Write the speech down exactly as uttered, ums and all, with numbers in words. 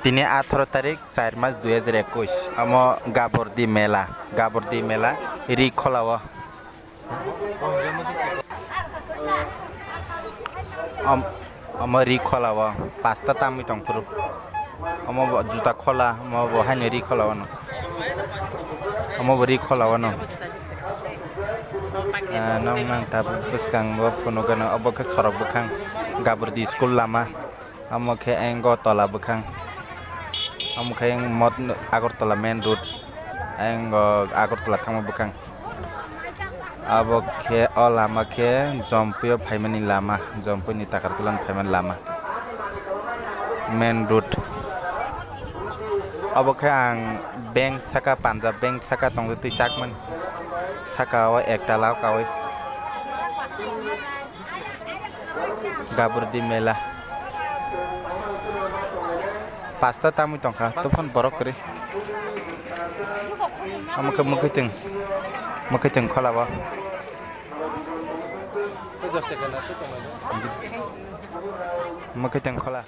Tini atharo tarik, char mas, dui hajar ekush. Omo Gabordi mela, Gabordi mela, ri khola o. Om-, omo ri khola o, pasta tamwi tong phuru. Omo bo juta khola, omo bo haino ri khola o no. Omo bo ri khola o no. Ah, nong nang tabuk bwskango phunukgano, obo khe sorok bwkhang, Gabordi school lama. Omo khe Engo tola bwkhang. Omo khe Mot-, Agartala main road. Engo Agartala thangma bwkhang. Abo khe o lama khe Jompui o phaimani lama, Jompui ni Takarjala ni phaimani lama. Main road. Obo khe ang bank saka, Punjab bank saka tongwi twi chakmani. Saka o ekta lak kawi. Gabordi mela. Pasta tamwi tongkha, tubufano borok kwrwi. Omo khe mwkhwtwng, mwkhwtwng khola o. Mwkhwtwng khola.